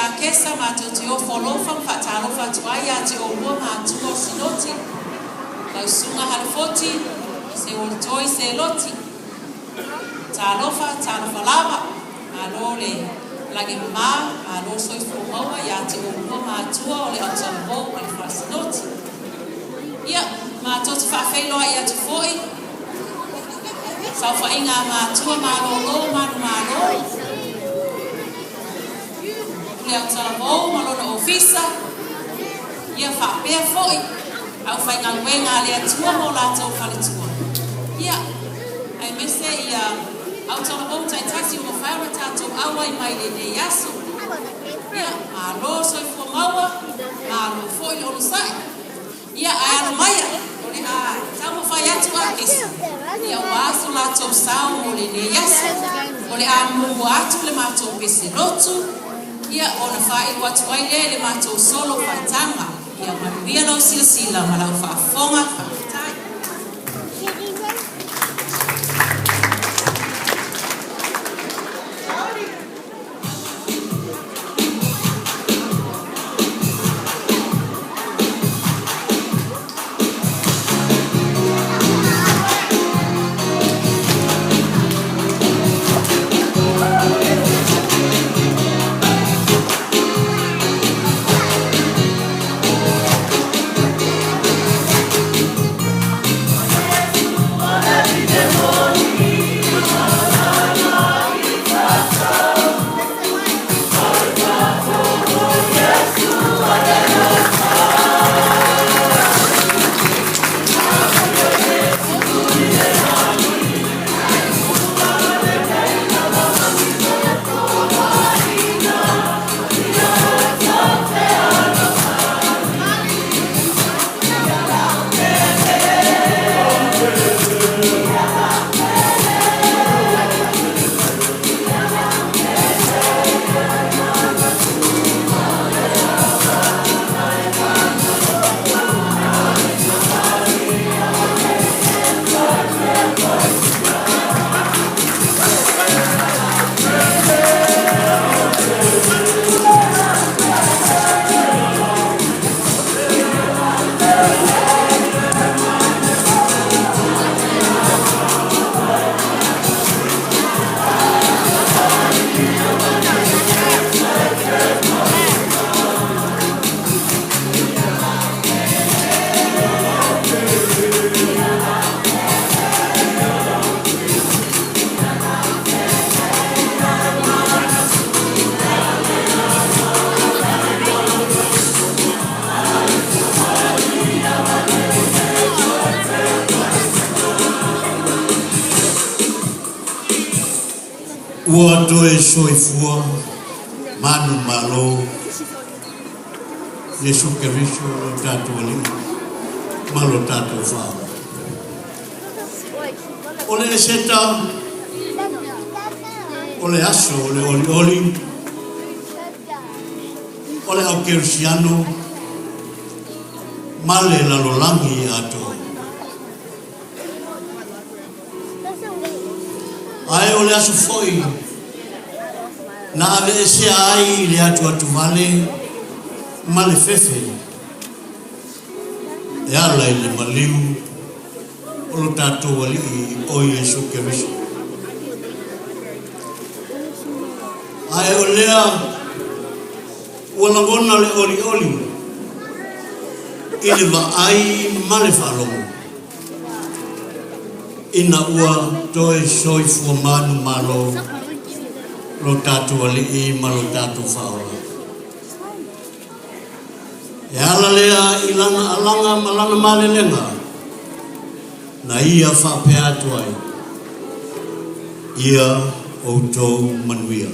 Akesa matou te ofo alofa ma faatalofa atu ai ia te oulua matua o Sinoti, lau Susuga Halefoti ma Seuolotoi Seloti. Talofa, talofa lava, malo le lagi e mama, malo le soifua maua ia te oulua matua o le Autalavou ma le Fale Sinoti. Ia, matou te faafeiloai atu foi saofaiga a matua malolo manumalo, Pule Autalavou ma lona ofisa, ia faapea foi aufaigaluega a le Atua ma o latou faletua, ia, aemaise ia Autalavou taitasi ua mafai ona tatou auai mai i lenei aso. Ia, malo soifua maua, malo foi le onosai. Ia, ae alo maia, o le a taumafai atu Akesa, ia aua so latou sao mo lenei aso. O le a muamua atu le matou pese lotu, ia, ona faaiu atu ai lea i le matou solo faitaga. Ia manuia lau silasila ma lau faafofoga. Faafetai. Ua toe soifua manumalo Iesu Keriso lo tatou Alii ma lo tatou Faaola. O le Eseta, o le aso o le olioli, o le au kerisiano ma le lalolagi atoa. Ae o le aso foi na aveesea ai le atuatuvale ma le fefe e ala i le maliu o lo tatou Alii o Iesu Keriso. Ae o lea ua lagona le olioli i le vaai ma le faalogo ina ua toe soifua manumalo lo tatou Alii ma lo tatou Faaola. E ala lea i lana alaga ma lana malelega na ia faapea atu ai, Ia outou manuia.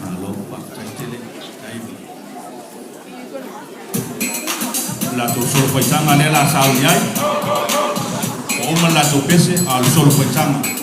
Malo faafetai tele taimi. O latou solo faitaga lea la sauni ai. Ua uma le latou pese a o le solo faitaga.